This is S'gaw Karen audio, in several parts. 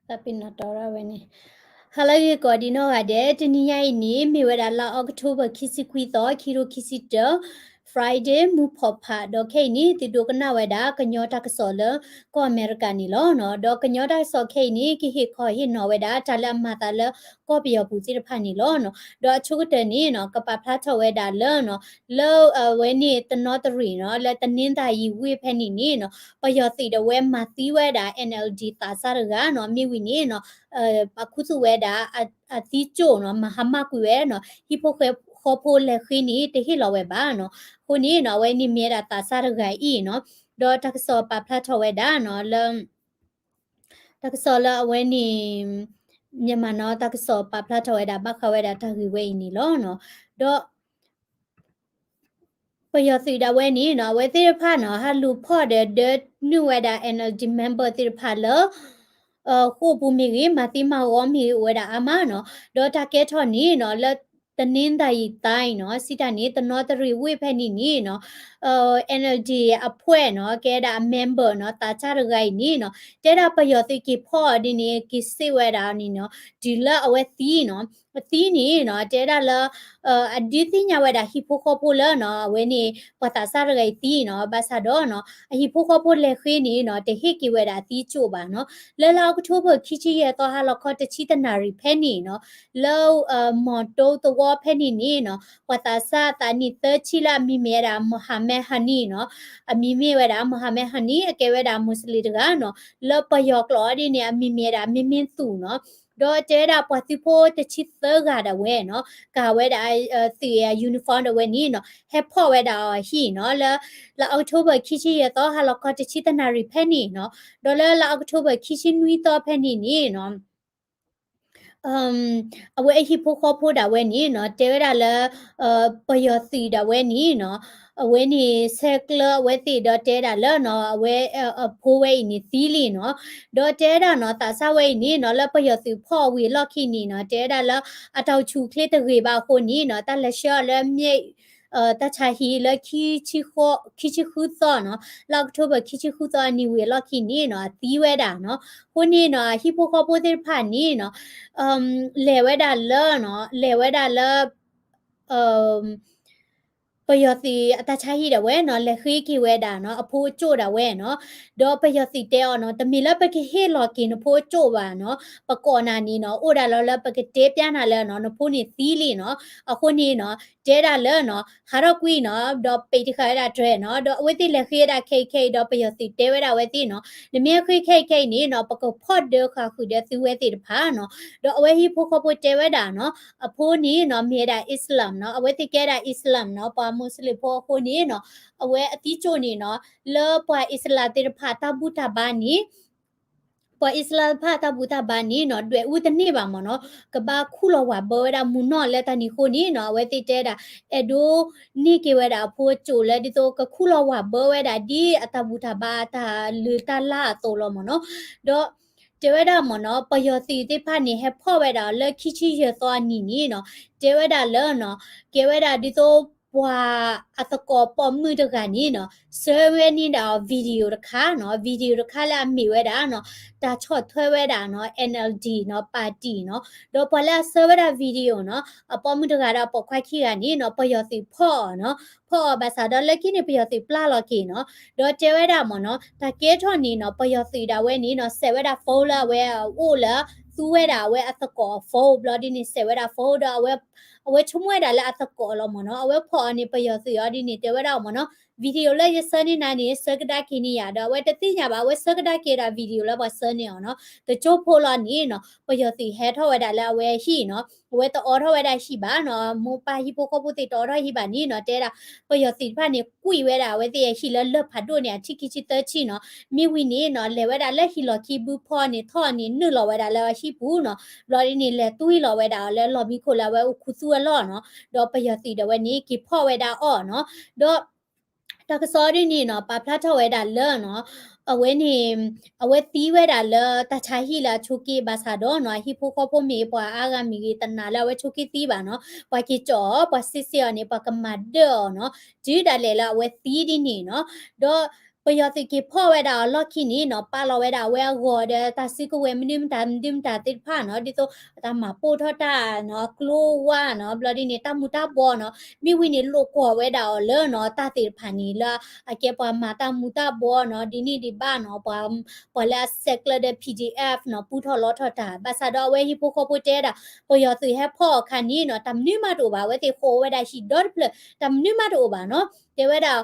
သးပ့ၤနီၣ်တီၤရၣ်ဝဲန့ၣ်, ဟါလၢအဂ့ၤကိးဒံးနီၢ်ဂၤဒဲး, တနံၤညါအံၤန့ၣ် မ့ၢ်ဝဲဒၣ်လါအီးကထိဘၢၣ် ခံဆံခွံသီ, ခံကထိခံဆံတၢ, Friday, မုၢ်ဖီၣ်ဖး, ဒီးခဲအံၤန့ၣ် သုဒိကနၣ်ဝဲဒၣ် ကညီတၢ်ကစီၣ်လၢကီၢ်အမဲရကၤန့ၣ်လီၤ. ဒီးကညီတၢ်ကစီၣ်ခဲအံၤန့ၣ် ကဟ့ၣ်ခီဟ့ၣ်နီၤဝဲဒၣ် တၢ်လၢအမၤသးလၢကီၢ်ပယီၤပူၤသ့ၣ်တဖၣ်န့ၣ်လီၤ. ဒီးအဆိကတၢၢ်န့ၣ်နီၤ ကပာ်ဖျါထီၣ်ဝဲဒၣ်လၢ လၢအဝဲန့ၣ်တနီသရံၣ်နီၤ, လၢတနင်္သာရီဝ့ၢ်ဖဲန့ၣ်န့ၣ်နီၤ, ပယီၤသုးဒၣ်ဝဲမၤသံဝဲဒၣ် NLD သးစၢ်တဂၤနီၤ, မ့ၢ်ဝံၤန့ၣ်နီၤ, ပာ်ခူသူၣ်ဝဲဒၣ် အသံကၠိၣ်နီၤ, မၤဟါမၢ်ကွံာ်ဝဲနီၤ, ဟံၣ်ဖိဃီဖိလဲၤဃ့န့ၣ် တဟ့ၣ်လီၤဝဲဘၣ်နီၤ. အဃိန့ၣ်နီၤ အဝဲန့ၣ်မ့ၢ်ဝဲဒၣ်သးစၢ်တဂၤအံၤနီၤ, ဒီးတၢ်ကစီၣ်ပာ်ဖျါထီၣ်ဝဲဒၣ်နီၤ လၢ တၢ်ကစီၣ်လၢအဝဲန့ၣ် Myanmar Now တၢ်ကစီၣ်ပာ်ဖျါထီၣ်ဝဲဒၣ် ဘၣ်ဃးဝဲဒၣ်တၢ်ဂ့ၢ်ဝဲအံၤန့ၣ်လီၤ. ဒီး ပယီၤသုးဒၣ်ဝဲန့ၣ်နီၤ, အဝဲသ့ၣ်တဖၣ်နီၤ ဟးလူၤဖီၣ်ဒီးဒၢနုာ်ဝဲဒၣ် NLD member သ့ၣ်တဖၣ်လၢ ဃိာ်ပူၤမ့ၢ်ဂ့ၤ, မၤသံမၤဂီၤမ့ၢ်ဂ့ၤ အိၣ်ဝဲဒၣ်အါမးနီၤ. ဒီးတၢ်ကဲထီၣ်န့ၣ်နီၤ လၢတနင်္သာရီတိုင်းနီၤ, စံးတၢ်န့ၣ် တနီသရံၣ်ဝ့ၢ်ဖဲန့ၣ်န့ၣ်နီၤ, NLD အဖွဲ့နီၤ, ကဲဒၣ်အ member နီၤ, သးစၢ်တဂၤအံၤန့ၣ်နီၤ, တဲဒၣ်ပယီၤသုးက့ၤဖီၣ်အီၤဒ်န့ၣ် က့ၤစ့ၣ်ဝဲဒၣ်န့ၣ်နီၤ, တုၤလၢအဝဲသံနီၤ, အသံန့ၣ်နီၤ, တဲဒၣ်လၢ အဒုးသ့ၣ်ညါဝဲဒၣ်ဟံၣ်ဖိဃီဖိလၢနီၤ, အဝဲန့ၣ် ပှၤသးစၢ်တဂၤအံၤသံနီၤ, ဘၣ်ဆၣ်ဒီးနီၤ, အဟံၣ်ဖိဃီဖိလဲၤဃ့န့ၣ်နီၤ, တဟ့ၣ်က့ၤဝဲဒၣ်အသံကၠိၣ်ဘၣ်နီၤ. လၢလါအီးကထိဘၢၣ် ခံဆံယဲၢ်သီ ဟါလီၤခီတဆံတနၣ်ရံၣ်ဖဲန့ၣ်နီၤ, လၢ မီၤတိသဝီဖဲန့ၣ်န့ၣ်နီၤ, ပှၤသးစၢ်သးနံၣ်သၢဆံလၢအမံၤမ့ၢ်ဝဲဒၣ် Mohammed Hani နီၤ, အမံၤမ့ၢ်ဝဲဒၣ် Mohammed Hani အကဲဝဲဒၣ် Muslim တဂၤနီၤ, လၢပယီၤကျိာ်အီၤဒ်န့ၣ် အမံၤမ့ၢ်ဝဲဒၣ် မ့မ့သူၣ်နီၤ. ဒီးတဲဝဲဒၣ်ပှၤသုးဖိတဆံသၢဂၤဒၣ်ဝဲနီၤ, ကၤဝဲဒၣ် သုးအ uniform ဒၣ်ဝဲန့ၣ်နီၤ, ဟဲဖီၣ်ဝဲဒၣ်အီၤအဟံၣ်နီၤ, လၢ လါအီးကထိဘၢၣ် ခံဆံယဲၢ်သီ ဟါလီၤခီတဆံတနၣ်ရံၣ်ဖဲန့ၣ်နီၤ, ဒီးလၢလါအီးကထိဘၢၣ် ခံဆံနွံသီဖဲန့ၣ်န့ၣ်နီၤ အဝဲအဟံၣ်ဖိဃီဖိဒၣ်ဝဲန့ၣ်နီၤ, တဲဝဲဒၣ်လၢ ပယီၤသုးဒၣ်ဝဲန့ၣ်နီၤ, အဝဲန့ၣ်ဆဲးကျၢအဝဲသ့ၣ်ဒီးတဲဒၣ်လၢနီၤ, အဝဲ အဖိဝဲအံၤန့ၣ်သံလံနီၤ, ဒီးတဲဝဲဒၣ်နီၤ, သးစၢ်ဝဲအံၤန့ၣ်နီၤ, လၢပယီၤသုးဖီၣ်အီၤဝံၤအလီၢ်ခံန့ၣ်နီၤ, တဲဝဲဒၣ်လၢ အတၢ်အိၣ်ဆူၣ်အိၣ်ချ့တဂ့ၤဘၣ်အဃိန့ၣ်နီၤ, တၢ်လဲၤဆှၢအီၤလၢ တၢ်ဆါဟံၣ်လၢ ခံဆံဃုသီနီၤ, လါအီးကထိဘၢၣ် ခံဆံဃုသီအနံၤဝံၤအလီၢ်ခံန့ၣ်နီၤ, အသံဝဲဒၣ်နီၤ. အဃိန့ၣ်နီၤ, အဟံၣ်ဖိဃီဖိသ့ၣ်တဖၣ်န့ၣ်နီၤ, လဲၤဝဲဒၣ်လၢနီၤ, လဲၤဝဲဒၣ်လၢ ပယီၤသုးအတၢ်ဆါဟံၣ်ဒၣ်ဝဲနီၤ, လဲၤဃ့က့ၤဝဲဒၣ်နီၤ, အဖိအကၠိၣ်ဒၣ်ဝဲနီၤ. ဒီးပယီၤသုးတဲအီၤနီၤ, တမ့ၢ်လၢပကဟ့ၣ်လီၤက့ၤနဖိအကၠိၣ်ဘၣ်နီၤ, ပကိးနၤန့ၣ်နီၤ, အိၣ်ဒၣ်လီၤလၢပကတဲပျးနၤလၢနီၤ, နဖိန့ၣ်သံလံနီၤ. အဃိန့ၣ်နီၤ, တဲဒၣ်လၢနီၤ, ဟးထီၣ်ကွံာ်နီၤ, ဒီးပဲာ်တဃာ်ဝဲဒၣ်တြဲၤနီၤ, ဒီးအဝဲသ့ၣ်လဲၤဃ့ဝဲဒၣ်ခဲအံၤခဲအံၤ, ဒီးပယီၤသုးတဲဝဲဒၣ်အဝဲသ့ၣ်နီၤ, နမ့ၢ်ဃ့ခဲအံၤခဲအံၤန့ၣ်နီၤ, ပကဖီၣ်ဒၢဃာ်ဃုာ်ဒီးသုဝဲသ့ၣ်တဖၣ်နီၤ. ဒီးအဝဲဟံၣ်ဖိဃီဖိတဲဝဲဒၣ်နီၤ, အဖိန့ၣ်နီၤ, မ့ၢ်ဝဲဒၣ် Islam နီၤ, အဝဲသ့ၣ်ကဲဒၣ် Islam နီၤ, ပှၤ Muslim ဖိအဃိန့ၣ်နီၤ, အဝဲအသံကၠိၣ်န့ၣ်နီၤ, လၢပှၤအံၣ်စရ့လးသ့ၣ်တဖၣ်တၢ်ဘူၣ်တၢ်ဘါန့ၣ်, ပှၤအံၣ်စရ့လးတဖၣ်တၢ်ဘူၣ်တၢ်ဘါန့ၣ်နီၤ, ဒွဲၣ်အူတန့ၢ်ဘၣ်မ့ၢ်နီၤ, ကဘၣ်ခူၣ်လီၤဝးဘၢဝဲဒၣ်မုၢ်နီၢ်လၢတၢ်န့ၣ်အဃိန့ၣ်နီၤ, အဝဲသ့ၣ်တဲဒၣ်, အဲၣ်ဒိးန့ၢ်က့ၤဝဲဒၣ်အဖိအကၠိၣ်လၢဒ်သိးကခူၣ်လီၤဝးဘၢဝဲဒၣ်ဒ်အတၢ်ဘူၣ်တၢ်ဘါအတၢ်လုၢ်တၢ်လၢ်အသိးလီၤမ့ၢ်နီၤ. ဒီးတဲဝဲဒၣ်မ့ၢ်နီၤ, ပယီၤသုးသ့ၣ်တဖၣ်န့ၣ် ဟဲဖီၣ်ဝဲဒၣ်လၢခံဆံယဲၢ်သီအနံၤန့ၣ်နီၤ, တဲဝဲဒၣ်လၢနီၤ, ကဲဝဲဒၣ်ဒ်သိးပှၤအသကိးပိာ်မုၣ်တဂၤန့ၣ်နီၤ, ဆှၢဝဲန့ၢ်ဒၣ်အီၤ video တခါနီၤ, video တခါလၢအမ့ၢ်ဝဲဒၣ်နီၤ, တၢ်ဆီၣ်ထွဲဝဲဒၣ်နီၤ, NLD နီၤ, party နီၤ, ဒီးပှၤလၢအဆှၢဝဲဒၣ် video နီၤ, အပိာ်မုၣ်တဂၤဒီးအပိာ်ခွါခံဂၤန့ၣ်နီၤ, ပယီၤသုးဖီၣ်အီၤနီၤ, ဖီၣ်အီၤဘၣ်ဆၣ်ဒီးလၢခံန့ၣ် ပယီၤသုးပျၢ်လီၤက့ၤနီၤ, ဒီးတဲဝဲဒၣ်မ့ၢ်နီၤ, တၢ်ကဲထီၣ်န့ၣ်နီၤ, ပယီၤသုးဒၣ်ဝဲန့ၣ်နီၤ, စဲးဝဲဒၣ် phone လၢအဝဲအအိၣ်လၢ သူဝဲဒၣ်အဝဲအသကိးအ phone ဘျီဒ်န့ၣ် စဲးဝဲဒၣ် phone ဒီးအဝဲ အဝဲဆိကမိၣ်ဝဲဒၣ်လၢအသကိးလီၤမ့ၢ်နီၤ, အဝဲဖီၣ်အီၤန့ၣ် ပယီၤသုးအီၤဒ်န့ၣ် တဲဝဲဒၣ်မ့ၢ်နီၤ, video လၢယဆှၢန့ၢ်နၤန့ၣ် ဆှၢကဒါက့ၤန့ၢ်ယၤဒီး အဝဲတသ့ၣ်ညါဘၣ်, အဝဲဆှၢကဒါက့ၤဒီး video လၢပှၤဆှၢန့ၢ်အီၤနီၤ, တကၠိဖိလီၤန့ၣ်နီၤ, ပယီၤသုးဟဲထီၣ်ဝဲဒၣ်လၢအဝဲအဟံၣ်နီၤ, အဝဲတအိးထီၣ်ဝဲဒၣ်ဟံၣ်ဘၣ်နီၤ, မိၢ်ပၢ်ဟံၣ်ဖိဃီဖိသ့ၣ်တအိးထီၣ်ဟံၣ်ဘၣ်န့ၣ်နီၤ, တဲဒၣ် ပယီၤသုးတဖၣ်န့ၣ် ကွံာ်ဝဲဒၣ်အဝဲသ့ၣ်အဟံၣ်လၢလၢၢ်ဖးဒိၣ်န့ၣ် အထံၣ်ခံဆံသၢဆံနီၤ, မ့ၢ်ဝံၤန့ၣ်နီၤ, လဲၤဝဲဒၣ်လၢဟံၣ်လီၢ်ခံဘုဖီန့ၣ် ထီၣ်န့ၣ် နုာ်လီၤဝဲဒၣ်လၢအဟံၣ်ပူၤနီၤ, ဘျီဒ်န့ၣ် လဲၤတွံၢ်လီၤဝဲဒၣ်အီၤလၢလီၢ်မံခိၣ်လၢအဝဲအိၣ်ခူသူၣ်အလီၢ်နီၤ, ဒီးပယီၤသုးဒၣ်ဝဲန့ၣ် က့ၤဖီၣ်ဝဲဒၣ်အီၤနီၤ, ဒီး တၢ်ကစီၣ်ဒ်န့ၣ်နီၤ, ပာ်ဖျါထီၣ်ဝဲဒၣ်လၢနီၤ, အဝဲန့ၣ် အဝဲသံဝဲဒၣ်လၢတၢ်ဆါဟံၣ်လၢအဆိးက့ဘၣ်ဆၣ်ဒီးနီၤ, အဟံၣ်ဖိဃီဖိမ့ၢ်ပှၤအါဂၤမ့ၢ်ဂ့ၤ တနာ်လၢအဝဲဆိးက့သံဘၣ်နီၤ, ပှၤက့ၤကၠီၣ်အီၤ, ပှၤစ့စ့အီၤန့ၣ် ပှၤကမၤဒၢၣ်အီၤနီၤ, တုၤဒၣ်လဲာ်လၢအဝဲသံဒ်န့ၣ်နီၤ, ဒီး ပယီၤသုးက့ၤဖီၣ်ဝဲဒၣ်အီၤလီၢ်ခံန့ၣ်နီၤ ပာ်လီၤဝဲဒၣ်အဝဲအဂီၤဒီးတၢ်စုကဝဲၤမနုၤမတၤမနုၤမတၤသ့ၣ်တဖၣ်နီၤ ဒ်သိးတၢ်မၤပိၢ်ထီၣ်တၢ်နီၤ ကျိဝါနီၤ ဘျီဒ်န့ၣ် တၢ်မူၤတၢ်ဘှီနီၤ မ့ၢ်ဝံၤန့ၣ်လိာ်ကွီၢ်ဝဲဒၣ်အီၤလၢနီၤ တၢ်သ့ၣ်တဖၣ်န့ၣ်လၢအကဲပှၤမၤတၢ်မူၤတၢ်ဘှီနီၤ ဒ်န့ၣ်ဒံးဘၣ်နီၤ ပှၤလၢအဆဲးကျၢဒီး PDF နီၤ ပူထီၣ်လီထီၣ်တၢ် ဘၣ်ဆၣ်ဒီးအဝဲဟံၣ်ဖိဃီဖိတဲဒၣ် ပယီၤသုးဟဲဖီၣ်အခါန့ၣ်နီၤ တၢ်မနုၤမးတအိၣ်ဘၣ် အဝဲသ့ၣ်ဃီဝဲဒၣ်ဟံၣ်ဒီတဖျၢၣ် တၢ်မနုၤမးတအိၣ်ဘၣ်နီၤ တဲဝဲဒၣ်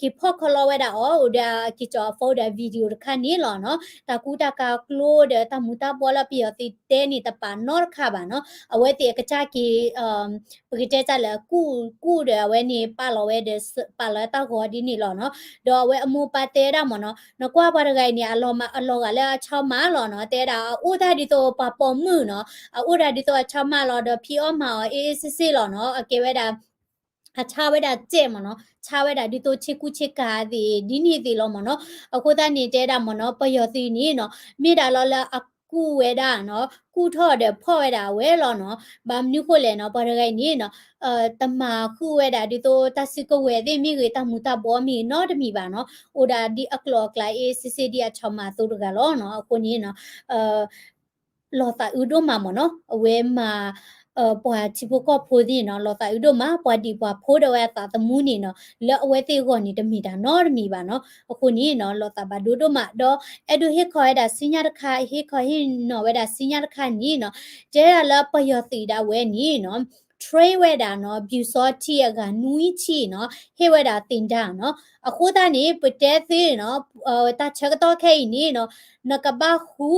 က့ၤဖီၣ်ခီလီဝဲဒၣ်အီၤ အိၣ်ဒီးက့ၤကၠီၤအ phone ဒီး video တခါန့ၣ်လီၤနီၤ တၢ်ကူတၢ်ကၤကျိဒီးတၢ်မူၤတၢ်ဘှီလၢပယီၤသုးတဲန့ၣ်တပာ်နီတခါဘၣ်နီၤ အဝဲသ့ၣ်အကစၢ်က့ၤ ပကတဲတၢ်လၢကူၣ်ဒီးအဝဲန့ၣ်ပာ်လီၤဝဲဒီး ပာ်လီၤတၢ်ဂီၤဒ်န့ၣ်လီၤနီၤ ဒီးအဝဲအမိၢ်ပၢ်တဲဒၣ်မ့ၢ်နီၤ နကွၢ်ပှၤတဂၤအံၤန့ၣ် အလီၤဂာ်လၢအဆီမးလီၤနီၤ တဲဒၣ်အအိၣ်တၢ်ဒ်သိးပှၤပိာ်မုၣ်နီၤ အအိၣ်တၢ်ဒ်သိးအဆီမးလီၤ ဒီးဖံးအီၣ်မၤအီၤ အေးအေးဆေးဆေး လီၤနီၤ အကဲဝဲဒၣ် အဆါဝဲဒၣ်စဲးမ့ၢ်နီၤ ဆါဝဲဒၣ်ဒ်သိးဆ့ကူဆ့ကၤသ့ၣ်ဒ်န့ၣ်သ့ၣ်လီၤမ့ၢ်နီၤ အဃိသတးန့ၣ်တဲဒၣ်မ့ၢ်နီၤ ပယီၤသုးန့ၣ်နီၤ မ့ၢ်ဒၣ်လီၤလၢအကူၣ်ဝဲဒၣ်နီၤ ကူၣ်ထီၣ်ဒီးဖီၣ်ဝဲဒၣ်အဝဲလီၤနီၤ ဘၣ်မနုၤဃိလဲၣ်နီၤ ပှၤတဂၤအံၤန့ၣ်နီၤ တမၤဃုာ်ဝဲဒၣ်ဒ်သိးတၢ်စုကဝဲၤသ့ၣ်မ့ၢ်ဂ့ၤ တၢ်မူၤတၢ်ဘှီမ့ၢ်ဂ့ၤနီတမံၤဘၣ်နီၤ အိၣ်ဒၣ်ဒ်အကျိၤအကျဲ အေးဆေးဆေး ဒ်အဆီမးအသိးတဂၤလီၤနီၤ အဃိန့ၣ်နီၤ လီၤသးအုးဒိၣ်မးမ့ၢ်နီၤ အဝဲမၤ ပှၤထံဖိကီၢ်ဖိသ့ၣ်နီၤ လီၤသးအုးဒိၣ်မး ပှၤဒံးပှၤဖိဒီးဝဲအသးသမူန့ၣ်နီၤ လၢအဝဲသ့ၣ်ဂီၢ်န့ၣ်တမ့ၢ်တၢ်နီတမံၤဘၣ်နီၤ အဃိန့ၣ်နီၤ လီၤသးဘၣ်ဒိဒိၣ်မး ဒီးအဲၣ်ဒိးဟ့ၣ်ခီဝဲဒၣ်စံညါတခါ ဟ့ၣ်ခီဟ့ၣ်နီၤဝဲဒၣ်စံညါတခါန့ၣ်နီၤ တဲဒၣ်လၢပယီၤသုးဒၣ်ဝဲန့ၣ်နီၤ train ဝဲဒၣ်နီၤ ပျူစောထီး အဂၤနွံဆံနီၤ ဟ့ၣ်ဝဲဒၣ်သင်တန်းနီၤ အဃိသတးန့ၣ် ပတဲသ့နီၤ တၢ်ဆၢကတီၢ်ခဲအံၤန့ၣ်နီၤ နကဘၣ်ဃူ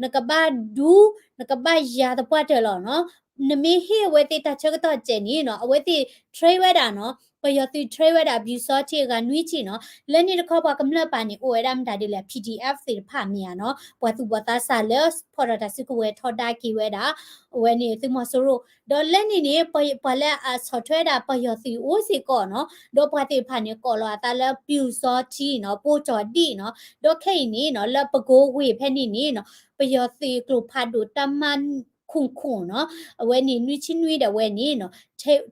နကဘၣ်ဒူ နကဘၣ်ယၤသပှၢ်တၢၢ်လီၤနီၤ နမ့ၢ်ဟ့ၣ်အဝဲသ့ၣ်တၢ်ဆၢကတီၢ်စဲးန့ၣ်နီၤ အဝဲသ့ၣ် train ဝဲဒၣ်နီၤ ပယီၤသုး train ဝဲဒၣ် ပျူစောထီး အဂၤနွံဆံနီၤ လၢန့ၣ်တခီပှၤကမျၢၢ်ပၢ်န့ၣ် အိၣ်ဝဲဒၣ်မတၤဒ်လဲၣ် PDF သ့ၣ်တဖၣ်မ့ၢ်ဧါနီၤ ပှၤသူၣ်ဘီၣ်သးစၢ်လၢဖီၣ်ထီၣ်တၢ်စုကဝဲၤထီဒါက့ၤဝဲဒၣ် အဝဲန့ၣ်သုးမီၤစိရိၤ ဒီးလၢန့ၣ်န့ၣ် ပှၤလၢအဆီၣ်ထွဲဒၣ်ပယီၤသုးအိၣ်စ့ၢ်ကီးနီၤ ဒီးပှၤသ့ၣ်တဖၣ်န့ၣ် ကိးလီၤအသးလၢ ပျူစောထီးနီၤ ပိၢ်ကၠီၤဒံၣ်နီၤ ဒီးခဲအံၤန့ၣ်နီၤ လၢပကိးဝ့ၢ်ဖဲန့ၣ်န့ၣ်နီၤ ပယီၤသုးကျိဖးဒိၣ်တၢ်မၤခိၣ်ခိၣ်နီၤ အဝဲန့ၣ်နွံဆံနွံဒီးဝဲန့ၣ်နီၤ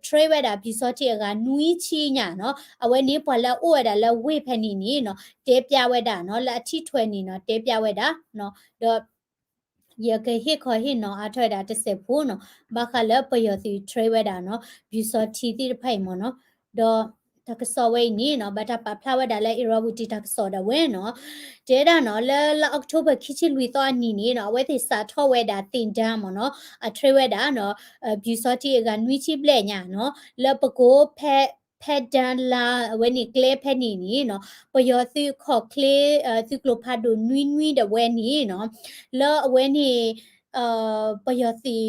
train ဝဲဒၣ်ပျူစောထီး အဂၤနွံဆံညါနီၤ အဝဲန့ၣ်ပှၤလၢအအိၣ်ဝဲဒၣ်လၢဝ့ၢ်ဖဲန့ၣ်န့ၣ်နီၤ တဲပျးဝဲဒၣ်နီၤ လၢအထံၣ်ထွဲန့ၣ်နီၤ တဲပျးဝဲဒၣ် ဒီး ယကဟ့ၣ်ခီဟ့ၣ်နီၤအါထီၣ်ဝဲဒၣ်တစဲးဖိနီၤ ဘၣ်ဃးလၢပယီၤသုး train ဝဲဒၣ်နီၤ ပျူစောထီးသ့ၣ်တဖၣ်အံၤမ့ၢ်နီၤ ဒီးတၢ်ကစီၣ်ဝဲအံၤန့ၣ်နီၤ ဘၣ်တၢ်ပာ်ဖျါဝဲဒၣ်လၢ Irrawaddy တၢ်ကစီၣ်ဒၣ်ဝဲနီၤ တဲဒၣ်နီၤ လၢလါ October ခံဆံလွံၢ်သီအနံၤန့ၣ်နီၤ အဝဲသ့ၣ်စးထီၣ်ဝဲဒၣ်သင်တန်းမ့ၢ်နီၤ အ train ဝဲဒၣ်နီၤ ပျူစောထီး အဂၤနွံဆံဘျဲၣ်ညါနီၤ လၢပကိး ဖဲဒၢလါ အဝဲန့ၣ်ကျဲဖဲန့ၣ်န့ၣ်နီၤ ပယီၤသုးခီၣ်ချ့ သုးကျိဖးဒိၣ်နွံနွံဒီးဝဲန့ၣ်နီၤ လၢအဝဲန့ၣ် ပယီၤသုး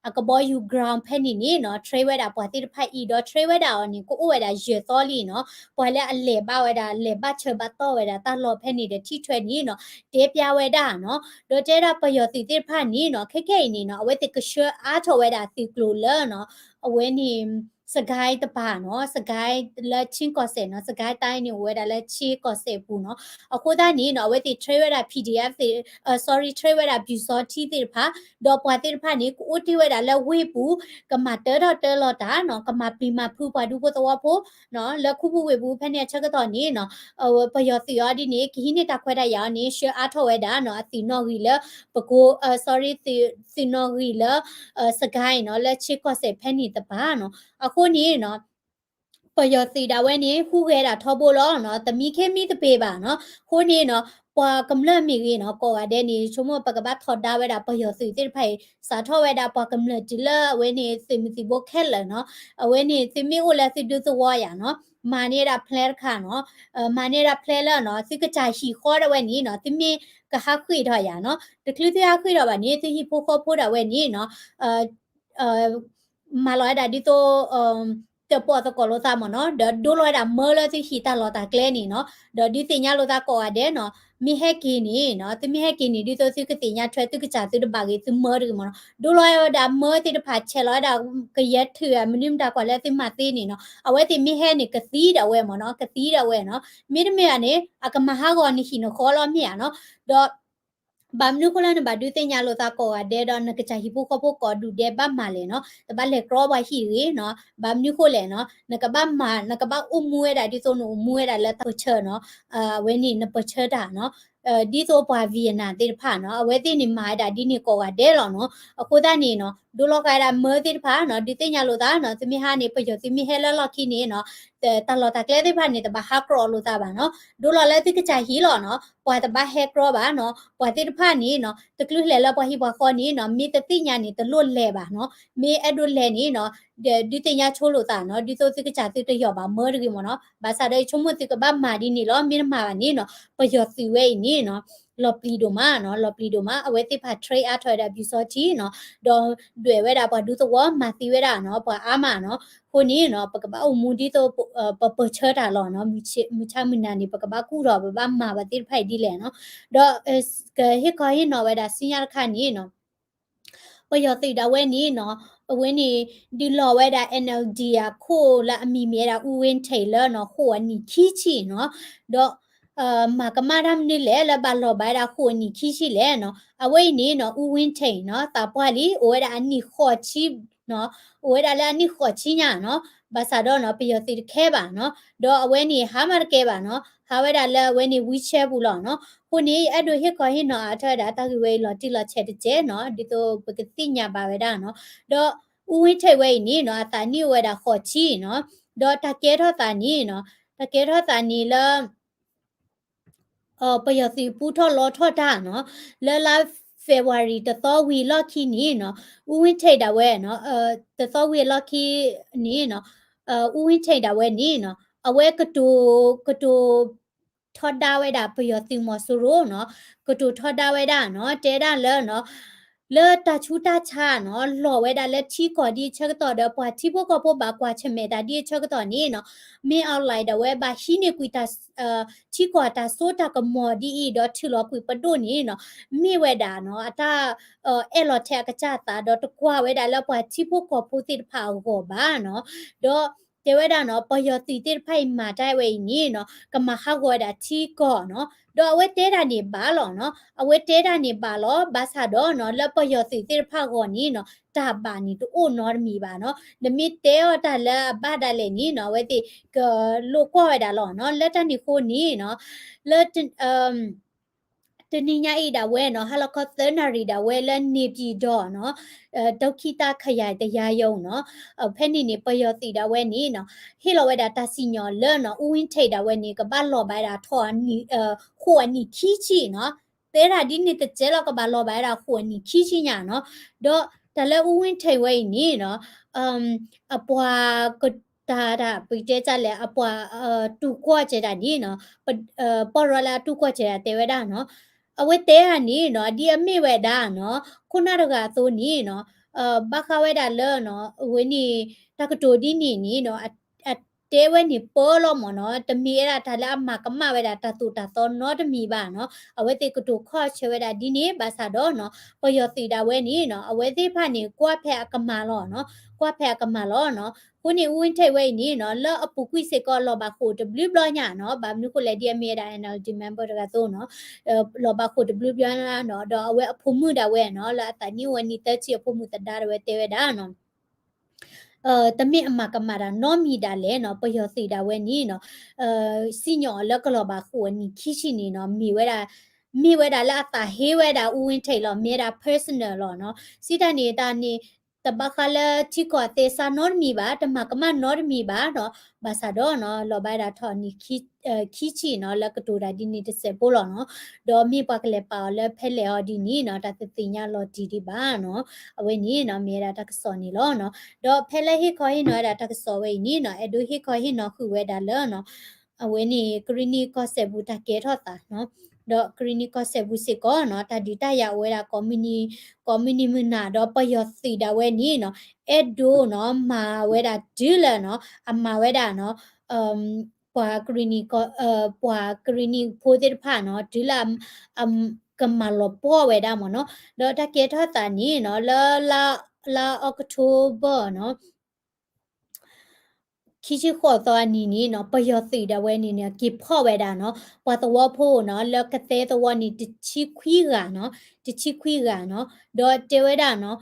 အကဘီယူၤ ground ဖဲန့ၣ်န့ၣ်နီၤ train ဝဲဒၣ်ပှၤသ့ၣ်တဖၣ်အံၤ ဒီး train ဝဲဒၣ်အီၤန့ၣ် ကအိၣ်ဝဲဒၣ်ယဲၢ်သီလံနီၤ ပှၤလၢအလဲၤဘၣ်ဝဲဒၣ် လဲၤဘၣ်ဆၢဘၣ်တီၢ်ဝဲဒၣ်တၢ်လီၢ်ဖဲန့ၣ်ဒီးထံၣ်ထွဲန့ၣ်နီၤ တဲပျးဝဲဒၣ်နီၤ ဒီးတဲဒၣ်ပယီၤသုးသ့ၣ်တဖၣ်န့ၣ်နီၤ ခဲခဲအံၤန့ၣ်နီၤ အဝဲသ့ၣ်ကဆှၢအါထီၣ်ဝဲဒၣ်သုးကျိၤလၢနီၤ အဝဲန့ၣ် စကဲတပၤနီၤ စကဲလၢ ချင်းကီၢ်စဲၣ်နီၤ စကဲတၢ်န့ၣ်အိၣ်ဝဲဒၣ်လၢ ချင်းကီၢ်စဲၣ်ပူၤနီၤ အဃိသတးန့ၣ်နီၤ အဝဲသ့ၣ် train ဝဲဒၣ် PDF သ့ၣ် sorry train ဝဲဒၣ်ပျူစောထီးသ့ၣ်တဖၣ် ဒီးပှၤသ့ၣ်တဖၣ်န့ၣ် ကအိၣ်တ့ၢ်ဝဲဒၣ်လၢဝ့ၢ်ပူၤ ကမၤတၢထီၣ်တၢလီၤတၢ်နီၤ ကမၤပျံၤမၤဖုးပှၤဒူဖိသဝီဖိနီၤ လၢခူပူၤဝ့ၢ်ပူၤဖဲန့ၣ်အဆၢကတီၢ်န့ၣ်နီၤ ပယီၤသုးအီၤဒ်န့ၣ် ကဟံးန့ၢ်တၢ်ခွဲးတၢ်ယာ်အီၤန့ၣ် ဆှၢအါထီၣ်ဝဲဒၣ်နီၤ အသုးနီၣ်ဂံၢ်လၢ ပကိး sorry သုးနီၣ်ဂံၢ်လၢ စကဲနီၤ လၢ ချင်းကီၢ်စဲၣ်ဖဲန့ၣ်တပၤနီၤ အဃိန့ၣ်နီၤ ပယီၤသုးဒၣ်ဝဲန့ၣ် ဟူးဂဲၤဒၣ်ထီဘိလီၤနီၤ တမံခ့မံသပ့ၤဘၣ်နီၤ အဃိန့ၣ်နီၤ ပှၤကမျၢၢ်မ့ၢ်ဂ့ၤနီၤ ကိးဂၤဒဲးန့ၣ် ဆိကမိၣ်ပကဘၣ်ထီဒါဝဲဒၣ်ပယီၤသုးသ့ၣ်တဖၣ်အံၤ စးထီၣ်ဝဲဒၣ်ပှၤကမျၢၢ်တုၤလၢအဝဲန့ၣ် သုးမုၢ်သံၣ်ဘိခဲလၢာ်နီၤ အဝဲန့ၣ် သုမ့ၢ်အိၣ်လၢသုဒူသဝီယၤနီၤ မၤန့ၢ်ဒၣ် plan တခါနီၤ မၤန့ၢ်ဒၣ် plan လၢနီၤ သုကစၢ်ဟံၣ်ဃီဒၣ်ဝဲန့ၣ်နီၤ သုမ့ၢ်ကဟးဃ့ၢ်ထီၣ်ယၤနီၤ တချုးသုဟးဃ့ၢ်ထီၣ်ဘၣ်န့ၣ် သုဟံၣ်ဖိဃီဖိဒၣ်ဝဲန့ၣ်နီၤ မၤလီၤဝဲဒၣ်ဒ်သိး တၢၣ်ပီၣ်သကိးလိာ်သးမ့ၢ်နီၤ ဒီးဒိလီၤဝဲဒၣ်မၢလၢသုဟံၣ်တၢ်လီၢ်တၢ်ကျဲန့ၣ်နီၤ ဒီးဒုးသ့ၣ်ညါလိာ်သးကိးဂၤဒဲးနီၤ မ့ၢ်ဟဲက့ၤန့ၣ်နီၤ သုမ့ၢ်ဟဲက့ၤန့ၣ် ဒ်သိးသုကသ့ၣ်ညါထွဲ သုကစၢ်သုတဘၣ်ဂ့ၤ သုမၢတဂ့ၤမ့ၢ်နီၤ ဒိလီၤဝဲဒၣ်မၢသ့ၣ်တဖၣ် ဆဲးလီၤဝဲဒၣ်ကယဲၢ်ထုး မနုၤမတၤကွၢ်လၢသုမၤသ့န့ၣ်နီၤ အဝဲသ့ၣ်မ့ၢ်ဟဲန့ၣ် ကသံဒၣ်ဝဲမ့ၢ်နီၤ ကသံဒၣ်ဝဲနီၤ မ့တမ့ၢ်ဘၣ်န့ၣ် အကမၤဟးဂီၤနဟံၣ်နဃီလီၤမ့ၢ်ဧါနီၤ ဒီး ဘၣ်မနုၤဃိလၢနဘၣ်ဒုးသ့ၣ်ညါလိာ်သးကိးဂၤဒဲးဒီး နကစၢ်ဟံၣ်ဖိဃီဖိကိးဒူၣ်ဒဲးဘၣ်မၤလဲၣ်နီၤ, တဘၣ်လဲၤကြီပှၤဟံၣ်တဂ့ၤနီၤ, ဘၣ်မနုၤဃိလဲၣ်နီၤ, နကဘၣ်မၤ နကဘၣ်အိၣ်မူဝဲဒၣ်ဒ်သိးနအိၣ်မူဝဲဒၣ်လၢတၢ်ပၢၢ်ဆၢနီၤ, အဝဲန့ၣ်နပၢၢ်ဆၢတၢ်နီၤ, ဒ်သိးပှၤ Vietnam သ့ၣ်တဖၣ်နီၤ, အဝဲသ့ၣ်န့ၣ်မၤဝဲဒၣ်ဒ်န့ၣ်ကိးဂၤဒဲးလီၤနီၤ, အဃိသတးန့ၣ်နီၤ, ဒိလီၤဃာ်ဝဲဒၣ်မၢသ့ၣ်တဖၣ်နီၤ, ဒုးသ့ၣ်ညါလိာ်သးနီၤ, သုမ့ၢ်ဟါန့ၣ် ပယီၤသုးမ့ၢ်ဟဲလၢလီၢ်ခံန့ၣ်နီၤ, တၢ်လီၢ်တၢ်ကျဲသ့ၣ်တဖၣ်န့ၣ် တဘၣ်ဟးကြီလိာ်သးဘၣ်နီၤ, ဒိလီၤလၢသုကစၢ်ဟံၣ်လီၤနီၤ, ပှၤတဘၣ်ဟဲကြီဘၣ်နီၤ, ပှၤသ့ၣ်တဖၣ်န့ၣ်နီၤ, တချုးလဲၤလၢပှၤဟံၣ်ပှၤဃီန့ၣ်နီၤ, မ့ၢ်တသ့ၣ်ညါန့ၣ် တလိၣ်လဲၤဘၣ်နီၤ, မ့ၢ်အဲၣ်ဒိးလဲၤန့ၣ်နီၤ, ဒုးသ့ၣ်ညါဆိလိာ်သးနီၤ, ဒ်သိးသုကစၢ်သုတယီၢ်ဘၣ်မၢတဂ့ၤမ့ၢ်နီၤ, ဘၣ်ဆၣ်ဒီးယဆိကမိၣ်သုကဘၣ်မၤဒ်န့ၣ်လီၤ, မ့ၢ်တမၤဘၣ်န့ၣ်နီၤ, ပယီၤသုးဝဲအံၤန့ၣ်နီၤ, လီၤပျံၤဒိၣ်မးနီၤ, လီၤပျံၤဒိၣ်မး, အဝဲသ့ၣ်တဖၣ် train အါထီၣ်ဝဲဒၣ်ပျူစောထီးနီၤ, ဒီးဒွဲၣ်ဝဲဒၣ်ပှၤဒူသဝီ မၤသံဝဲဒၣ်နီၤ, ပှၤအါမးနီၤ, အဃိန့ၣ်နီၤ, ပကဘၣ်အိၣ်မူဒ်သိး ပပၢၢ်ဆၢတၢ်လီၤနီၤ, မုၢ်ဆါမုၢ်နၤန့ၣ် ပကဘၣ်ကူၣ်ထီၣ် ပဘၣ်မၤပှၤသ့ၣ်တဖၣ်အံၤဒ်လဲၣ်နီၤ, ဒီး ကဟ့ၣ်ခီဟ့ၣ်နီၤဝဲဒၣ်ဆူညါတခါန့ၣ်နီၤ ပယီၤသုးဒၣ်ဝဲန့ၣ်နီၤ, အဝဲန့ၣ် ဒုးလီၤဝဲဒၣ် NLD အခိၣ်လၢအမံၤမ့ၢ်ဝဲဒၣ် အူဝ့ထံးလၢနီၤ, ဃိာ်အနံၣ်ခံဆံနီၤ, ဒီး မၤကမၣ်တၢ်မနုၤလဲၣ် လၢဘၣ်လီၤဘၣ်ဝဲဒၣ်ဃိာ်အနံၣ်ခံဆံလဲၣ်နီၤ, အဝဲအံၤန့ၣ်နီၤ, အူဝ့ထံးနီၤ, သးပှၢ်လံ အိၣ်ဝဲဒၣ်အနံၣ်ဃိးဆံ နီၤ, အိၣ်ဝဲဒၣ်လၢအနံၣ်ဃိးဆံညါနီၤ, ဘၣ်ဆၣ်ဒီးနီၤ ပယီၤသုးတခဲဘၣ်နီၤ, ဒီးအဝဲန့ၣ်ဟးမးတကဲဘၣ်နီၤ, ဟးဝဲဒၣ်လၢအဝဲန့ၣ် wheelchair ပူၤလီၤနီၤ, အဃိန့ၣ် အဲၣ်ဒိးဟ့ၣ်ခီဟ့ၣ်နီၤအါထီၣ်ဝဲဒၣ်တၢ်ဂ့ၢ်ဝဲအံၤလီၤတံၢ်လီၤဆဲးတစဲးနီၤ, ဒ်သိးပကသ့ၣ်ညါဘၣ်ဝဲဒၣ်နီၤ, ဒီးအူဝ့ထံးဝဲအံၤန့ၣ်နီၤ, အသးနံၣ်အိၣ်ဝဲဒၣ်ဃိးဆံနီၤ, ဒီးတၢ်ကဲထီၣ်သးန့ၣ်နီၤ, တၢ်ကဲထီၣ်သးန့ၣ်လၢ ပယီၤသုးပူထီၣ်လီထီၣ်တၢ်နီၤ, လၢလါ February တသီဝံၤလီၢ်ခံန့ၣ်နီၤ, အူဝ့ထံးဒၣ်ဝဲနီၤ, တသီဝံၤအလီၢ်ခံန့ၣ်နီၤ, အူဝ့ထံးဒၣ်ဝဲန့ၣ်နီၤ, အဝဲကတိၤ ကတိၤထီဒါဝဲဒၣ်ပယီၤသုးမီၤစိရိၤနီၤ, ကတိၤထီဒါဝဲဒၣ်နီၤ, တဲဒၣ်လၢနီၤ လၢတၢ်ဆူးတၢ်ဆါနီၤ, လီၤဝဲဒၣ်လၢထံကီၢ်ဒ်အဆၢကတီၢ်ဒီး ပှၤထံဖိကီၢ်ဖိဘၣ်ကွၢ်ဆၢၣ်မဲာ်တၢ်ဒ်အဆၢကတီၢ်န့ၣ်နီၤ, မ့ၢ် online ဒၣ်ဝဲဘၣ်ဟံးန့ၢ်ကွံာ်တၢ် ထံကီၢ်တၢ်စိတၢ်ကမီၤဒ်အံၤ ဒီးထုးလီၤကွံာ်ပဒိၣ်န့ၣ်နီၤ, မ့ၢ်ဝဲဒၣ်နီၤ အတၢ် အဲၣ်လီၤထဲအကစၢ်သး ဒီးတကွၢ်ဝဲဒၣ်လၢပှၤထံဖိကီၢ်ဖိသ့ၣ်တဖၣ်အဂီၢ်ဘၣ်နီၤ, ဒီးတဲဝဲဒၣ်နီၤ ပယီၤသုးသ့ၣ်တဖၣ်အံၤမၤတၢ်ဝဲအံၤန့ၣ်နီၤ ကမၤဟးဂီၤဝဲဒၣ်ထံကီၢ်နီၤ, ဒီးအဝဲတဲဒၣ်န့ၣ်ဘၣ်လီၤနီၤ, အဝဲတဲဒၣ်န့ၣ်ဘၣ်လီၤ, ဘၣ်ဆၣ်ဒီးနီၤ လၢပယီၤသုးသ့ၣ်တဖၣ်အဂီၢ်န့ၣ်နီၤ တၢ်ဘၣ်န့ၣ်တအိၣ်နီတမံၤဘၣ်နီၤ, နမ့ၢ်တဲအီၤတၢ်လၢအဘၣ်ဒၣ်လဲာ်န့ၣ်နီၤ အဝဲသ့ၣ်ကလိာ်ကွၢ်ဝဲဒၣ်လီၤနီၤ, လၢတၢ်န့ၣ်အဃိန့ၣ်နီၤ လၢ တနံၤညါအံၤဒၣ်ဝဲနီၤ ဟါလီၤခီသၢနၣ်ရံၣ်ဒၣ်ဝဲလၢ နေပြည်တော် နီၤ, ဒုက္ခသည်ခရိုင်တရားရုံး နီၤ, ဖဲန့ၣ်န့ၣ် ပယီၤသုးဒၣ်ဝဲန့ၣ်နီၤ ဟ့ၣ်လီၤဝဲဒၣ်တၢ်စံၣ်ညီၣ်လၢနီၤ အူဝ့ထံးဒၣ်ဝဲန့ၣ် ကဘၣ်လီၤဘၣ်ဝဲဒၣ်ထီၣ် ဃိာ်အနံၣ်ခံဆံနီၤ, တဲဒၣ်ဒ်န့ၣ်တစဲးလီၤ ကဘၣ်လီၤဘၣ်ဝဲဒၣ်ဃိာ်အနံၣ်ခံဆံညါနီၤ, ဒီးတၢ်လၢအူဝ့ထံးဝဲအံၤန့ၣ်နီၤ အပှၤက တၢ်တၢ်ပတဲတၢ်လဲၣ် အပှၤ တူၢ်ကွီၢ်စဲဒၣ်န့ၣ်နီၤ, ပီၢ်ရီလၢအတူၢ်ကွီၢ်စဲဒၣ်တဲဝဲဒၣ်နီၤ, အဝဲတဲဒၣ်န့ၣ်နီၤ ဒ်အမ့ၢ်ဝဲဒၣ်နီၤ ခိၣ်နၢ်တဂၤအသိးန့ၣ်နီၤ, ဘၣ်ဃးဝဲဒၣ်လၢနီၤ အဝဲန့ၣ် တၢ်ကတိၤဒ်န့ၣ်န့ၣ်နီၤ အတဲဝဲန့ၣ်ပၢလီၤမ့ၢ်နီၤ, တမ့ၢ်ဝဲဒၣ်တၢ်လၢအမၤကမၣ်ဝဲဒၣ်တၢ်သိၣ်တၢ်သီနီတမံၤဘၣ်နီၤ, အဝဲသ့ၣ်ကတိၤခီၣ်ဆၢဝဲဒၣ်ဒ်န့ၣ် ဘၣ်ဆၣ်ဒီးနီၤ ပယီၤသုးဒၣ်ဝဲန့ၣ်နီၤ အဝဲသ့ၣ်တဖၣ်န့ၣ် ကွၢ်ဖဲအကမၣ်လီၤနီၤ, ကွၢ်ဖဲအကမၣ်လီၤနီၤ, အဃိန့ၣ် အူဝ့ထံးဝဲအံၤန့ၣ်နီၤ လၢအပူၤကွံာ်စ့ၢ်ကီးလီၤဘၣ်ဃိာ်တဘျုးဘျီညါနီၤ, ဘၣ်မနုၤဃိလဲၣ် ဒ်အမ့ၢ်ဝဲဒၣ် NLD member တဂၤအသိးနီၤ, လီၤဘၣ်ဃိာ်တဘျုးဘျီညါနီၤ, ဒီးအဝဲအဖိမုၣ်ဒၣ်ဝဲနီၤ လၢအသးနံၣ်အိၣ်ဝဲနံၣ်သၢဆံအဖိမုၣ်သဒါဒၣ်ဝဲတဲဝဲဒၣ်နီၤ တမ့ၢ်အမၤကမၣ်တၢ်နီတမံၤဒၣ်လဲာ်နီၤ, ပယီၤသုးဒၣ်ဝဲန့ၣ်နီၤ, စံၣ်ညီၣ်အီၤလၢကလီၤဘၣ်ဃိာ်အနံၣ်ခံဆံန့ၣ်နီၤ, မ့ၢ်ဝဲဒၣ်, မ့ၢ်ဝဲဒၣ်လၢအသးဟ့ဝဲဒၣ်အူဝ့ထံးလီၤ, မ့ၢ်ဝဲဒၣ် personal လီၤနီၤ, စံးတၢ်န့ၣ်တၢ်န့ၣ်, တဘၣ်ဃးလၢထံကီၢ်သဲစးနီတမံၤဘၣ်, တမၤကမၣ်နီတမံၤဘၣ်နီၤ, ဘၣ်ဆၣ်ဒီးနီၤ လီၤဘၣ်ဝဲဒၣ်ထီၣ်အနံၣ်ခံဆံနီၤ လၢကတိၤတၢ်ဒ်န့ၣ်တစဲးဖိလီၤနီၤ, ဒီးမ့ၢ်ပှၤကလဲၤပာ်အီၤလၢဖဲလဲၣ်အီၤဒ်န့ၣ်နီၤ တၢ်တသ့ၣ်ညါလီၤတံၢ်ဒံးဘၣ်နီၤ, အဝဲန့ၣ်နီၤ မ့ၢ်ဝဲဒၣ်တၢ်ကစီၣ်န့ၣ်လီၤနီၤ, ဒီးဖဲလၢဟ့ၣ်ခီဟ့ၣ်နီၤဝဲဒၣ်တၢ်ကစီၣ်ဝဲအံၤန့ၣ်နီၤ အဲၣ်ဒိးဟ့ၣ်ခီဟ့ၣ်နီၤဃုာ်ဝဲဒၣ်လၢနီၤ အဝဲန့ၣ် ကရံၣ်နံၣ်ကီၢ်စဲၣ်ပူၤတၢ်ကဲထီၣ်သးနီၤ, ဒီးကရံၣ်နံၣ်ကီၢ်စဲၣ်ပူၤစ့ၢ်ကီးနီၤ တၢ်ဒုးတၢ်ယၤအိၣ်ဝဲဒၣ် ကိးမုၢ်နံၤမုၢ်နၤ ဒီးပယီၤသုးဒၣ်ဝဲန့ၣ်နီၤ အဲၣ်ဒိးနီၤ မၤဝဲဒၣ်တုၤလၢနီၤ အမၤဝဲဒၣ်နီၤ ပှၤကရံၣ်နံၣ်ကီၢ်, ပှၤကရံၣ်နံၣ်ဖိသ့ၣ်တဖၣ်နီၤ တုၤလၢ ကမၤလီၤပှီၢ်ဝဲဒၣ်မ့ၢ်နီၤ, ဒီးတၢ်ကဲထီၣ်သးန့ၣ်နီၤ လၢ လါ လါအီးကထိဘၢၣ်နီၤ ခံဆံဃိးသီအနံၤန့ၣ်နီၤ ပယီၤသုးဒၣ်ဝဲန့ၣ်န့ၣ် က့ၤဖီၣ်ဝဲဒၣ်နီၤ ပှၤသဝီဖိနီၤ လၢကသဲသဝီန့ၣ် တဆံခွံဂၤနီၤ တဆံခွံဂၤနီၤ ဒီးတဲဝဲဒၣ်နီၤ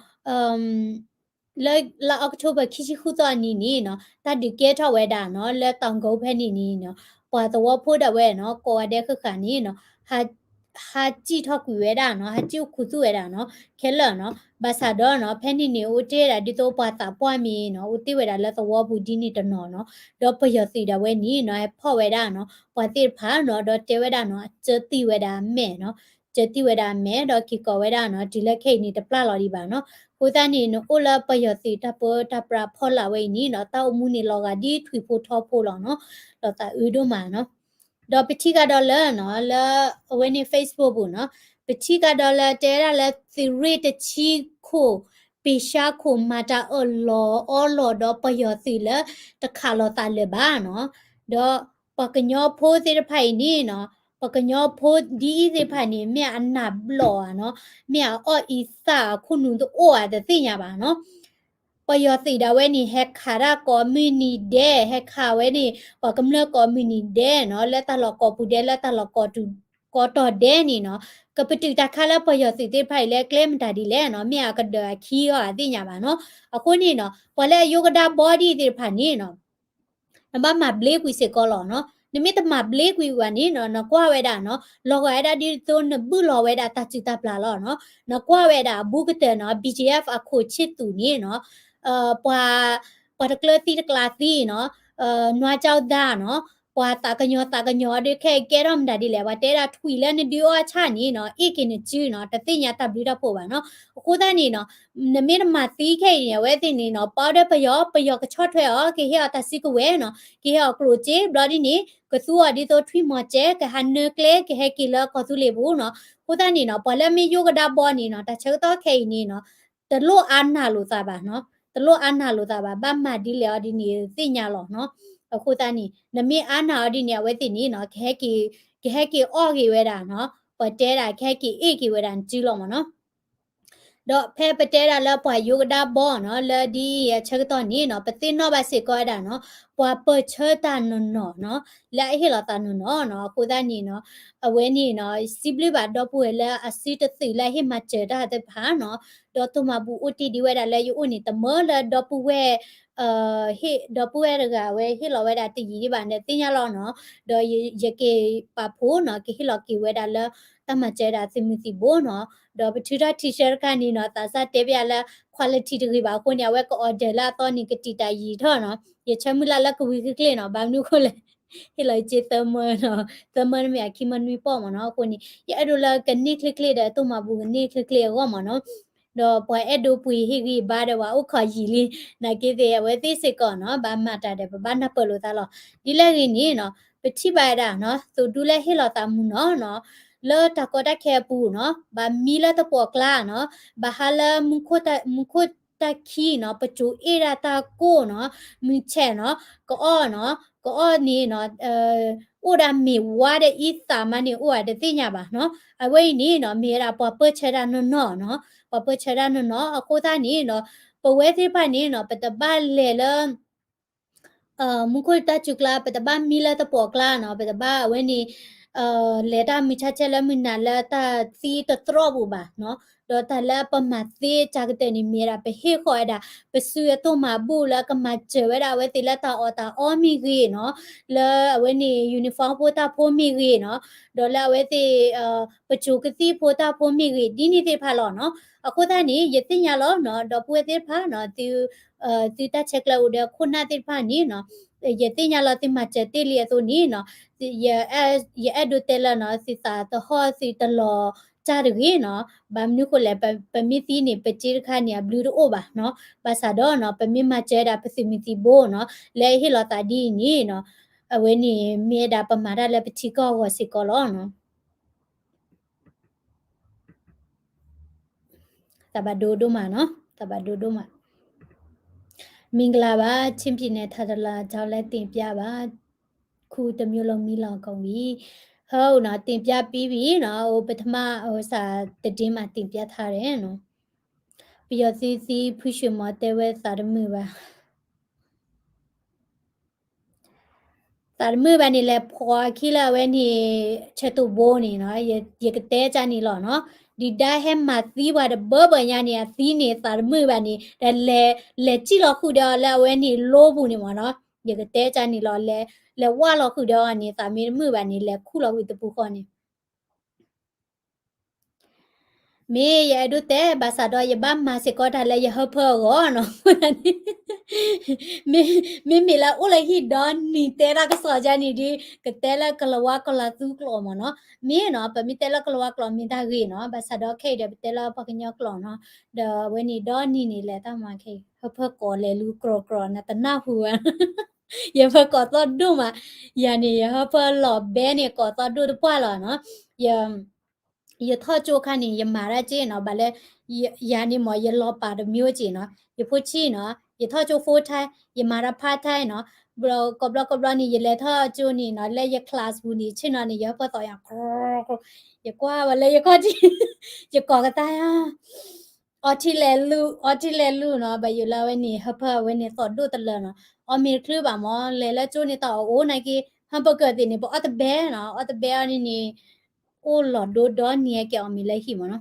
လၢလါအီးကထိဘၢၣ် ခံဆံဃုသီအနံၤန့ၣ်နီၤ တၢ်ဒုးကဲထီၣ်ဝဲဒၣ်နီၤ လၢတီၤကိဖဲန့ၣ်န့ၣ်နီၤ ပှၤသဝီဖိဒၣ်ဝဲနီၤ ကိးဂၤဒဲးဃၣ်ဃၣ်န့ၣ်နီၤ ဟးစံၣ်ထီၣ်ကွံာ်ဝဲဒၣ်နီၤ ဟးစံၣ်အိၣ်ခူသူၣ်ဝဲဒၣ်နီၤ ခဲလၢာ်နီၤ ဘၣ်ဆၣ်ဒီးနီၤ ဖဲန့ၣ်န့ၣ် အိၣ်တ့ၢ်ဝဲဒၣ်ဒ်သိးပှၤသးပှၢ်မ့ၢ်နီၤ အိၣ်တ့ၢ်ဝဲဒၣ်လၢသဝီပူၤဒ်န့ၣ်တနီၤနီၤ ဒီးပယီၤသုးဒၣ်ဝဲန့ၣ်နီၤ ဟဲဖီၣ်ဝဲဒၣ်နီၤ ပှၤသ့ၣ်တဖၣ်နီၤ ဒီးတဲဝဲဒၣ်နီၤ အစၢသံဝဲဒၣ်အမဲာ်နီၤ စၢသံဝဲဒၣ်အမဲာ် ဒီးက့ၤကိးဝဲဒၣ်နီၤ တုၤလၢခဲအံၤန့ၣ် တပျၢ်လီၤဒံးဘၣ်နီၤ အဃိသတးန့ၣ် နအိၣ်လၢပယီၤသုးတၢ်ပၢတၢ်ပြးဖီလာ်ဝဲအံၤန့ၣ်နီၤ တၢ်အိၣ်မူန့ၣ်လီၤဂာ်ဒ်ထွံၣ်ဖိထီဖိလီၤနီၤ လီၤသးအုးဒိၣ်မးနီၤ ဒီးပထံၣ်ကဒီးလၢနီၤ လၢအဝဲန့ၣ် Facebook ပူၤနီၤ ပထံၣ်ကဒီးလၢတဲဝဲဒၣ်လၢသုးရ့ၣ်တဆံခိၣ် ပ့ၤဆါခိၣ်မၤတၢ်အၢၣ်လီၤအီလီၤဒီးပယီၤသုးလၢ တခးလိာ်သးလၢၤဘၣ်နီၤ ဒီးပှၤကညီဖိသ့ၣ်တဖၣ်အံၤန့ၣ်နီၤ ပှၤကညီဖိဒ်အံၤသ့ၣ်တဖၣ်န့ၣ် မ့ၢ်အနၢ်ဘျီၣ်ဧါနီၤ မ့ၢ်အအီၣ်အံသၣ်အခိၣ်နူာ်တအိၣ်ဧါတသ့ၣ်ညါဘၣ်နီၤ ပယီၤသုးဒၣ်ဝဲန့ၣ် ဟဲခးတၢ်ကိးမုၢ်နံၤဒဲး ဟဲခးဝဲန့ၣ် ပှၤကမျၢၢ်ကိးမုၢ်နံၤဒဲးနီၤ လၢတၢ်လီၢ်ကိးပူၤဒဲး လၢတၢ်လီၢ်ကိးတီၤဒဲးန့ၣ်နီၤ ကပတုာ်တၢ်ခးလၢပယီၤသုးသ့ၣ်တဖၣ်အံၤလၢကျဲမတၤဒ်လဲၣ်နီၤ မ့ၢ်အကဒၢးအခံအီၤတသ့ၣ်ညါဘၣ်နီၤ အဃိန့ၣ်နီၤ ပှၤလၢအယိကဒါဘီဒ်အံၤသ့ၣ်တဖၣ်န့ၣ်နီၤ နဘၣ်မၤဘျ့ကွံာ်စ့ၢ်ကီးလီၤနီၤ နမ့ၢ်တမၤဘျ့ကွံာ်ဘၣ်န့ၣ်နီၤ နကွၢ်ဝဲဒၣ်နီၤ လီၤဂာ်ဝဲဒၣ်ဒ်သိးနဘုၣ်လီၤဝဲဒၣ်တၢ်စုၣ်တၢ်ပျၢ်လီၤနီၤ နကွၢ်ဝဲဒၣ်အဘူးကတၢၢ်နီၤ ဘီၣ်ကၠ့ၣ်အၣ် အခိၣ်ဆ့ၣ်သူးန့ၣ်နီၤ ပှၤ ပှၤတကျၢၤသံတကျါသံနီၤ နွါကၠီၣ်ဒၣ်နီၤ ပှၤသးကညီၤသးကညီၤဒီးခဲအံၤကဲထီၣ်မတၤဒ်လဲၣ် ပှၤတဲဒၣ်ထွံၣ်လၢနဒုးအီၣ်အဆၣ်န့ၣ်နီၤ အ့ၣ်က့ၤနစုနီၤ တသ့ၣ်ညါတၢ်ဘျုးတၢ်ဖှိၣ်ဘၣ်နီၤ အဃိသတးန့ၣ်နီၤ နမ့ၢ်တမၤသံခဲအံၤန့ၣ် အဝဲသ့ၣ်န့ၣ်နီၤ ပာ်ဒီးပယီၤ ပယီၤကဆီၣ်ထွဲအီၤ ကဟ့ၣ်အီၤတၢ်စုကဝဲၤနီၤ ကဟ့ၣ်အီၤကျိၣ်စ့ ဘျီဒ်န့ၣ် ကသူအီၤဒ်သိးထွံၣ်မီၤစဲး ကဟးနၢကျဲ ကဟဲက့ၤလၢကီၢ်သူလ့ၤပူၤနီၤ အဃိသတးန့ၣ်နီၤ ပှၤလၢမ့ၢ်ယိကဒါဘီန့ၣ်နီၤ တၢ်ဆၢကတီၢ်ခဲအံၤန့ၣ်နီၤ တလိၣ်အါနာ်လိာ်သးဘၣ်နီၤ တလိၣ်အါနာ်လိာ်သးဘၣ် ဘၣ်မၤဒ်လဲၣ်အီၤဒ်န့ၣ်သ့ၣ်ညါလီၤနီၤ အဃိသတးန့ၣ် နမ့ၢ်အါနာ်အီၤဒ်န့ၣ် အဝဲသ့ၣ်န့ၣ်နီၤ ကဟဲက့ၤ ကဟဲက့ၤအီၣ်ဂ့ၤဝဲဒၣ်နီၤ ပှၤတဲဒၣ်ကဟဲက့ၤအ့ၣ်က့ၤဝဲဒၣ်နစုလီၤမ့ၢ်နီၤ ဒီးဖဲပတဲဒၣ်လၢပှၤယိကဒါဘီနီၤ လၢဒ်အံၤအဆၢကတီၢ်န့ၣ်နီၤ ပသ့ၣ်နီၣ်ဘၣ်စ့ၢ်ကီးဝဲဒၣ်နီၤ ပှၤပၢၢ်ဆၢတၢ်နီၢ်နီၢ်နီၤ လၢအဟ့ၣ်လီၤသးနီၢ်နီၢ်နီၤ အဃိသတးန့ၣ်နီၤ အဝဲန့ၣ်နီၤ စံးဘျုးဘၣ်ဒီပုၢ်ဝဲၢ်လၢအစုတသုးလၢအဟ့ၣ်မၤစၢၤတၢ်သ့ၣ်တဖၣ်နီၤ ဒီးတိၢ်မၤဘူၣ်အိၣ်တ့ၢ်ဒံးဝဲဒၣ်လၢယအိၣ်န့ၣ် တမၢလၢဒီပုၢ်ဝဲၢ် ဟ့ၣ်ဒီပုၢ်ဝဲၢ်တဂၤဝဲဟ့ၣ်လီၤဝဲဒၣ်တယံာ်ဒံးဘၣ်န့ၣ်သ့ၣ်ညါလီၤနီၤ ဒီးယက့ၤပာ်ဖှိၣ်နီၤ ကဟ့ၣ်လီၤက့ၤဝဲဒၣ်လၢ တၢ်မၤစၢၤဒၣ်သုးမုၢ်သံၣ်ဘိနီၤ ဒီးပထုးထီၣ် T-shirt တခါန့ၣ်နီၤ သးစၢ်တဲပျးလၢ quality တဂ့ၤဘၣ်အဃိန့ၣ် အဝဲက order လၢအသီန့ၣ် ကတံာ်တာ်ယံာ်ထီၣ်နီၤ ယဆၢမုၢ်လၢ်လၢကဝံၤချ့ချ့နီၤ ဘၣ်မနုၤအဃိလဲၣ် ဟ့ၣ်လီၤယက့သၢမၢနီၤ သၢမၢတမ့ၢ်အခံမၢနွံပီၢ်မ့ၢ်နီၤ အဃိန့ၣ် ယအဲၣ်ဒိးလၢကန့ၢ်ချ့ချ့ဒီး တိၢ်မၤဘူၣ်ကန့ၢ်ချ့ချ့အဂီၢ်မ့ၢ်နီၤ ဒီးပှၤအဲၣ်ဒိးပှ့ၤဟ့ၣ်ဂံၢ်ဘါဒီးပှၤအိၣ်ခိးယံာ်လံ နာ်က့သ့ၣ် အဝဲသ့ၣ်စ့ၢ်ကီးနီၤ ဘၣ်မၤတၢ်ဒီး ပဘၣ်နၢ်ပၢၢ်လိာ်သးလီၤ ဒ်လဲၣ်ဂ့ၤန့ၣ်နီၤ ပထံၣ်ဘၣ်ဝဲဒၣ်နီၤ သိၣ်ဒူလၢဟ့ၣ်လီၤသးမုၢ်နီၤနီၤ လၢတၢ်ကီတၢ်ခဲအပူၤနီၤ ဘၣ်မံလၢတပှီၢ်ကျါနီၤ ဘၣ်ဟးလၢ မူခိၣ်တၢ်ခံနီၤ ပစိၤအ့ၣ်ဒၣ်တၢ်ကိၢ်နီၤ မုၢ်ဆဲးနီၤ ကအီၣ်နီၤ ကအီၣ်န့ၣ်နီၤ အိၣ်ဒၣ်မ့ၤဝါဒီးအံသၣ်မးန့ၣ် အိၣ်ဝဲတသ့ၣ်ညါဘၣ်နီၤ အဝဲအံၤန့ၣ်နီၤ မ့ၢ်ဝဲဒၣ်ပှၤပၢၢ်ဆၢတၢ်နီၢ်နီၢ်နီၤ ပှၤပၢၢ်ဆၢတၢ်နီၢ်နီၢ် အဃိသတးန့ၣ်နီၤ ပဝဲသ့ၣ်တဖၣ်န့ၣ်နီၤ ပတဘၣ်လဲၤလၢ မူခိၣ်တၢ်စူၤကျါ ပတဘၣ်မံလၢတပှီၢ်ကျါနီၤ ပတဘၣ်အဝဲန့ၣ် လဲၤတၢ်မုၢ်ဆါဆဲးလၢမုၢ်နၤလၢတၢ်သံတတြီၢ်ပူၤဘၣ်နီၤ ဒီးတၢ်လၢပမၤသ့တၢ်ကတၢၢ်န့ၣ် မ့ၢ်ဝဲဒၣ် ပဟ့ၣ်ဃီၤဝဲဒၣ် ပစုအသိၣ်မၤဘူၣ်လၢကမၤစၢၤဝဲဒၣ်အဝဲသ့ၣ်လၢတၢ်အီၣ်တၢ်အီမ့ၢ်ဂ့ၤနီၤ လၢအဝဲန့ၣ် uniform ဖိတၢ်ဖိမ့ၢ်ဂ့ၤနီၤ ဒီးလၢအဝဲသ့ၣ် ပစိၤကသံၣ်ဖိတၢ်ဖိမ့ၢ်ဂ့ၤ ဒ်န့ၣ်သ့ၣ်တဖၣ်လီၤနီၤ အဃိသတးန့ၣ် ယသ့ၣ်ညါလီၤနီၤ ဒီပုၢ်ဝဲၢ်သ့ၣ်တဖၣ်နီၤ သုတၢ်ဆဲးကျၢအိၣ်ဒီးခိၣ်နၢ်သ့ၣ်တဖၣ်န့ၣ်နီၤ ယသ့ၣ်ညါလီၤသုမၤစၢၤတ့ၢ်လံအသိးန့ၣ်နီၤ ယအဲၣ်ဒိးတဲလၢနီၤ သုသးသဟီၣ်သုတလီၤတၢ်တဂ့ၤနီၤ ဘၣ်မနုၤဃိလဲၣ် ပမ့ၢ်သံန့ၣ် ပစ့တခါန့ၣ် အဘျုးတအိၣ်ဘၣ်နီၤ ဘၣ်ဆၣ်ဒီးနီၤ ပမ့ၢ်မၤစၢၤဒၣ်ပသုးမုၢ်သံၣ်ဘိနီၤ လၢအဟ့ၣ်လီၤသးဒ်အံၤန့ၣ်နီၤ အဝဲန့ၣ်မ့ၢ်ဝဲဒၣ်ပမၤတၢ်လၢပထံကီၢ်အဂီၢ်စ့ၢ်ကီးလီၤနီၤ သးဘၣ်ဒိဒိၣ်မးနီၤ သးဘၣ်ဒိဒိၣ်မး မင်္ဂလာပါ ချင်းပြည်နယ် ထန်တလန်အကြောင်းလည်းတင်ပြပါ ခုတစ်မျိုးလုံး မီးလောင်ကုန်ပြီ ဟုတ်နော် တင်ပြပြီးပြီနော် ဟိုပထမ ဟိုစာ သတင်းမှာ တင်ပြထားတယ်နော် ပယီၤသုးသံ ဖုရွှေမော်တဲဝဲသးတမုာ်ဘၣ် သးတမုာ်ဘၣ်န့ၣ် လဲၤဖှီၣ်အခံလၢအဝဲန့ၣ် ဆဲးတိၢ်ဘိန့ၣ်နီၤ, ယကတဲကၢ်န့ၣ်လီၤနီၤ. ဒုၣ်ဒါဟဲမၤသံပှၤတဘၢဘၢညါန့ၣ် အသံန့ၣ် သးတမုာ်ဘၣ်န့ၣ် ဒီးလဲၤ လဲၤစံၣ်လီၤဃုာ်ဒီးလၢအဝဲန့ၣ်လိပူၤန့ၣ်မ့ၢ်နီၤ. ယကတဲကၢ်န့ၣ်လီၤ, လဲၤ လဲၤဝၢ်လီၤဃုာ်ဒီးအီၤန့ၣ် သးမ့ၢ်တမုာ်ဘၣ်န့ၣ် လဲၤခူၣ်လီၤဝံၤတပူၤဃီန့ၣ် မ့ၢ်ယအဲၣ်ဒိးတဲ ဘၣ်ဆၣ်ဒီးယဘၣ်မၤစ့ၢ်ကီးတၢ်လၢယဟၢဖၢအဂီၢ်နီၤ. မ့မ့ၢ်လၢအိၣ်လၢဟံၣ်ဒီနံၤ တဲတၢ်ကစီၣ်ကၢ်န့ၣ်ဒီး ကတဲလၢကလၤဝါကလၤသူကျိာ်မ့ၢ်နီၤ. မ့ၢ်နီၤ ပမ့ၢ်တဲလၢကလၤဝါကျိာ်မ့ၢ်တၢ်ဂ့ၤနီၤ, ဘၣ်ဆၣ်ဒီးခဲအံၤဒီးပတဲလၢပှၤကညီကျိာ်နီၤ. ဒီးအဝဲန့ၣ်ဒီနံၤန့ၣ် လဲၤတၢ်မၤခဲအံၤ ဟၢဖၢကိးလဲၤလူကြီကြီ နတနၢ်ဟူဝဲ ယဟၢဖၢကိးသီၣ်ဒိၣ်မး, ယၤန့ၣ် ယဟၢဖၢလီၤဘဲန့ၣ် ကိးသီၣ်ဒိၣ်တပှၢ်လီၤနီၤ. ယ ယထီၣ်ကၠိခါန့ၣ် ယမၤတၢ်က့နီၤ, ဘၣ်လၢ ယၤန့ၣ်မ့ၢ် ယလီၤပာ်တမျိုးက့နီၤ, ယဖိဆံးနီၤ, ယထီၣ်ကၠိ full time, ယမၤတၢ် part time နီၤ, ဘျီကိးဘျီကိးဘျီန့ၣ် ယလဲၤထီၣ်ကၠိန့ၣ်နီၤ, လၢယ class ပူၤန့ၣ် ဆ့ၣ်နီၤန့ၣ် ယဟၢဖၢသီၣ်ယၤ ယကွၢ်ဝဲလၢယခီၣ်ထံး ယကိးကသါယၤ အီထံလဲၤလူၤ အီထံလဲၤလူၤနီၤ, ဘၣ်ယိၣ်လၢအဝဲန့ၣ် ဟၢဖၢအဝဲန့ၣ်သီၣ်ဒိၣ်တလၢနီၤ, အီၣ်မ့ၤတချုးဘၣ်မ့ၢ် လဲၤလၢကၠိန့ၣ် တၢ်အီၣ်အိၣ်နာ်က့ hamburger သ့ၣ်န့ၣ် ပအီၣ်တဘဲနီၤ, အီၣ်တဘဲအီၤန့ၣ်န့ၣ် အိၣ်လီၤဒိဒီနံၤအကဲအီၣ်မ့ၤလၢဟံၣ်မ့ၢ်နီၤ.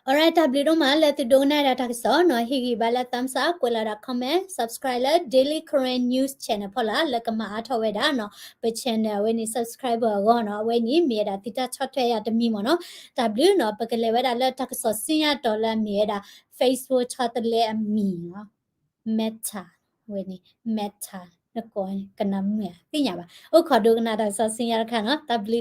Alright, တၢ်ဘျုးဒိၣ်မးလၢသုဒိကနၣ်ဒၣ်တၢ်ကစီၣ်နီၤ, ဟ့ၣ်ဂံၢ်ဘါလၢ thumbs up, ကွဲးလီၤဒၣ် comment, subscribe လၢ Daily Karen News Channel ဖီလာ် လၢကမၤအါထီၣ်ဝဲဒၣ်နီၤ, ပ channel အဝဲန့ၣ် subscriber အဂီၢ်နီၤ, အဝဲန့ၣ်မ့ၢ်ဝဲဒၣ်သုတၢ်ဆီၣ်ထွဲယၤတမံၤမ့ၢ်နီၤ. တၢ်ဘျုးနီၤ, ပကလဲၤဝဲဒၣ်လၢတၢ်ကစီၣ်စံၣ်ညီၣ်တီၤလၢအမ့ၢ်ဝဲဒၣ် Facebook ဆီတလဲအမံၤနီၤ, Meta ဝဲန့ၣ် Meta နကိးကနၣ်မုာ်သ့ၣ်ညါဘၣ်, အိၣ်ခိးဒိကနၣ်တၢ်ကစီၣ်စံၣ်ညီၣ်တခါနီၤ, တၢ်ဘျုး